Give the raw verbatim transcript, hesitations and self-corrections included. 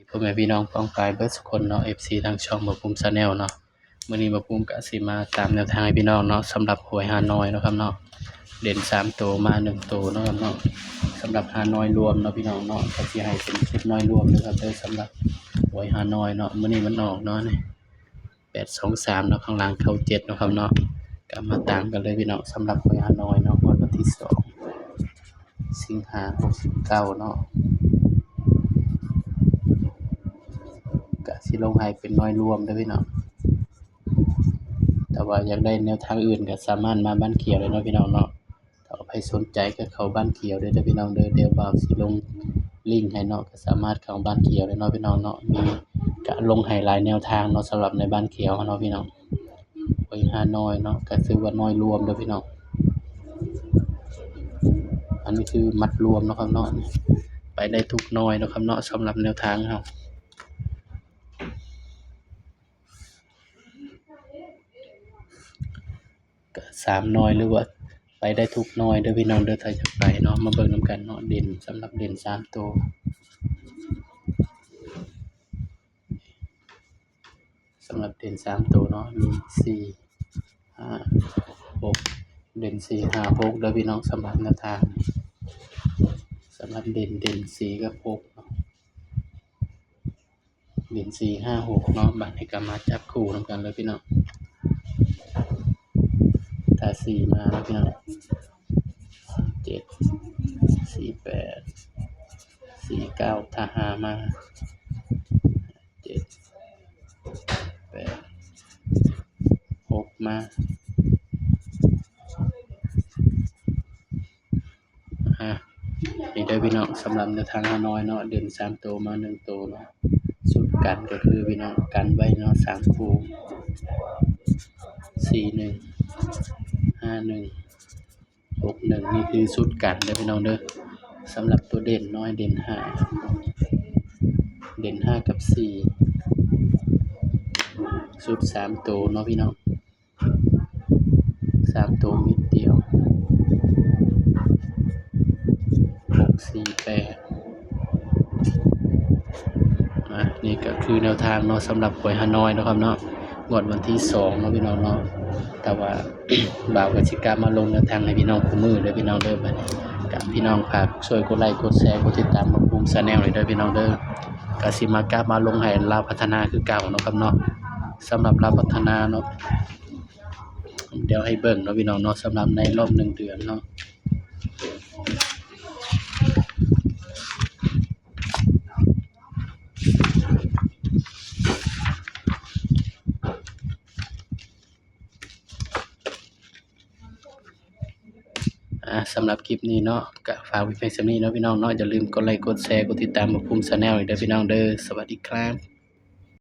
พ่อแม่พี่น้องป้องปายเบิดสุคนเนาะ เอฟซี ทางช่องบ่าวภูมิ Channel เนาะ มื้อนี้บ่าวภูมิก็สิมาตามแนวทางให้พี่น้องเนาะ สำหรับหวยฮานอยเนาะครับเนาะ เด่นสามตัวมาหนึ่งตัวเนาะครับเนาะ สำหรับฮานอยรวมเนาะพี่น้องเนาะ ก็สิให้เป็นชุดน้อยรวมนะครับเด้อ สำหรับหวยฮานอยเนาะ มื้อนี้มันออกเนาะนี่ แปดสองสามเนาะ ข้างล่างเข้าเจ็ดเนาะครับเนาะ ก็มาตามกันเลยพี่น้อง สำหรับหวยฮานอยเนาะ งวดวันที่สอง สิงหา หกสิบเก้าเนาะ ก็สิลงให้เป็นน้อยรวมเด้อพี่น้อง แต่ว่าอยากได้แนวทางอื่นก็สามารถมาบ้านเขียวได้เนาะพี่น้องเนาะ ถ้าใครสนใจก็เข้าบ้านเขียวได้เด้อพี่น้องเด้อ เดี๋ยวบ่าวสิลงลิงก์ให้เนาะ ก็สามารถเข้าบ้านเขียวได้เนาะพี่น้องเนาะ มีก็ลงให้หลายแนวทางเนาะ สำหรับในบ้านเขียวเนาะพี่น้อง หวยฮานอยเนาะ ก็ถือว่าน้อยรวมเด้อพี่น้อง อันนี้คือมัดรวมเนาะครับเนาะ ไปได้ทุกน้อยเนาะครับเนาะ สำหรับแนวทางเฮา ก็สามน้อย หรือว่าไปได้ทุกน้อยเด้อพี่น้องเด้อ ถ้าอยากไปเนาะ มาเบิ่งนำกันเนาะ เด่น สำหรับเด่นสามตัว สำหรับเด่นสามตัวเนาะ มีสี่ ห้า หก เด่นสี่ ห้า หกเด้อพี่น้อง สำหรับแนวทาง สำหรับเด่น เด่นสี่กับหกเนาะ เด่นสี่ ห้า หกเนาะ บัดนี้ก็มาจับคู่นำกันเลยพี่น้อง ถ้าสี่มาแล้วพี่น้อง เจ็ด สี่แปด สี่เก้า ถ้าห้ามา เจ็ด แปด หกมา อ่ะ นี่เด้อพี่น้อง สำหรับแนวทางฮานอยเนาะ เด่นสามตัวมาหนึ่งตัวเนาะ ชุดกันก็คือพี่น้องกันไว้เนาะ สามคู่ สี่หนึ่ง ห้าหนึ่ง หกหนึ่ง นี่คือชุดกันเด้อพี่น้องเด้อ สำหรับตัวเด่นเนาะ เด่นห้า เด่นห้ากับสี่ ชุดสามตัวเนาะพี่น้อง สามตัวเม็ดเดียว หกสี่แปด อ่ะ นี่ก็คือแนวทางเนาะ สำหรับหวยฮานอยเนาะครับเนาะ งวดวันที่สองเนาะพี่น้องเนาะ แต่ว่า บ่าวก็สิกลับมาลงแนวทางให้พี่น้องคู่มื้อเด้อพี่น้องเด้อ บัดนี้ก็พี่น้องฝากช่วยกดไลค์ กดแชร์ กดติดตามบ่าวภูมิ Channel เลยเด้อพี่น้องเด้อ ก็สิมากลับมาลงให้ลาวพัฒนาคือเก่าเนาะครับเนาะ สำหรับลาวพัฒนาเนาะ เดี๋ยวให้เบิ่งเนาะพี่น้องเนาะ สำหรับในรอบหนึ่งเดือนเนาะ อ่า สำหรับคลิปนี้เนาะ ก็ฝากไว้เพียงส่ำนี้เนาะพี่น้องเนาะ อย่าลืมกดไลค์ กดแชร์ กดติดตามบ่าวภูมิ Channel อีกเด้อพี่น้องเด้อ สวัสดีครับ